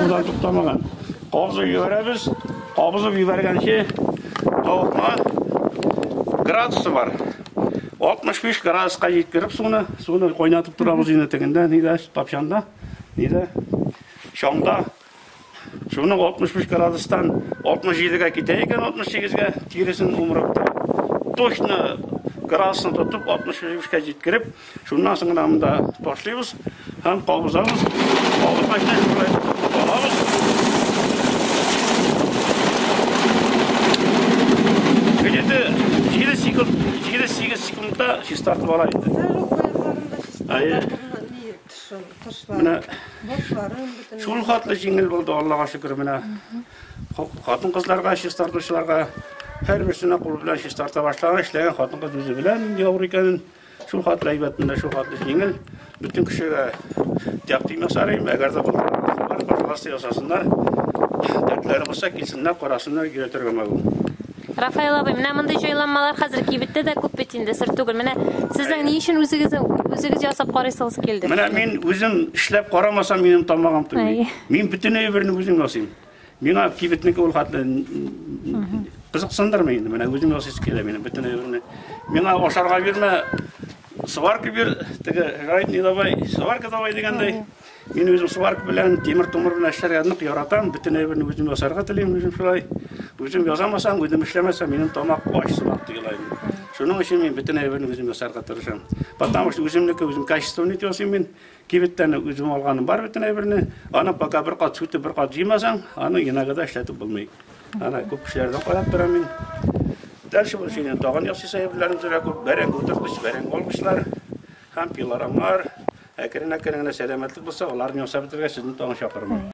Кабызудан туктамаган. Кабызып җибәрәбез. Кабызып җибәргәнче тавыкның градусы бар. 65 градуска җиткереп суны, суны кайнатып торабыз инде тегендә, нидә, тапчанда, нидә, чаңда. Шуның 65 градустан 67-гә китә икән, 68-гә тиресен умырып торып. Точно градусны тотып 65-кә җиткереп, шуннан соң гына монда ташлыйбыз һәм кабызабыз. Кабызгач та шулай алабыз. Где-то 7 секунд, 7-8 секундта чистартып ала инде. Әйе. Менә шул хатлы җиңел булды, Аллага шөкер, менә. Хатын-кызларга, чистартучыларга һәрберсенә кул белән чистарта башлаган, эшләгән хатын-кыз үзе белә нинди авыр икәнен. Шул хатлы әйбәт, менә шул хатлы җиңел. Бөтен кешегә тәкъдим ясарым, әгәр дә булдыра, пожалуйста, ясасыннар. Дәртләре булса, килсеннәр, карасыннар, өйрәтергә могу. Рафаэл абый, менә мондый җайланмалар хәзер кибеттә дә күп бит инде, сер түгел. Менә сезнең ни өчен үзегез үзегез ясап карыйсыгыз килде? Менә мин үзем эшләп карамасам, минем тамагым туймый. Мин бөтен әйберне үзем ясыйм. Миңа кибетнеке ул хәтле кызыксындырмый инде. Менә үзем ясыйсы килә минем бөтен әйберне. Миңа ашарга бирмә, сварка бир, теге жарить не давай, сварка давай дигәндәй. Мин үзем сварка белән, тимер-томыр белән эшләргә нык яратам, бөтен әйберне үзем ясарга телим, үзем шулай. Үзем ясамасам, үзем эшләмәсәм, минем тамак ач сымак тоела инде. Шуның өчен мин бөтен әйберне үзем ясарга тырышам. Потому что үземнеке үзем качественный итеп ясыйм мин. Кибеттән үзем алганым бар бөтен әйберне. Аны пока бер кат сүтеп, бер кат җыймасаң, аны иногда эшләтеп булмый. Ана күп кешеләрдән карап торам мин. Дальше бу синең тагын ясыйсы әйберләрем зуря күп. Бәрәңге утырткыч, бәрәңге алгычлар һәм пилорамнар. Әкрен-әкрен генә сәламәтлек булса, аларны ясап бетергәч, сезне тагын чакырырмын.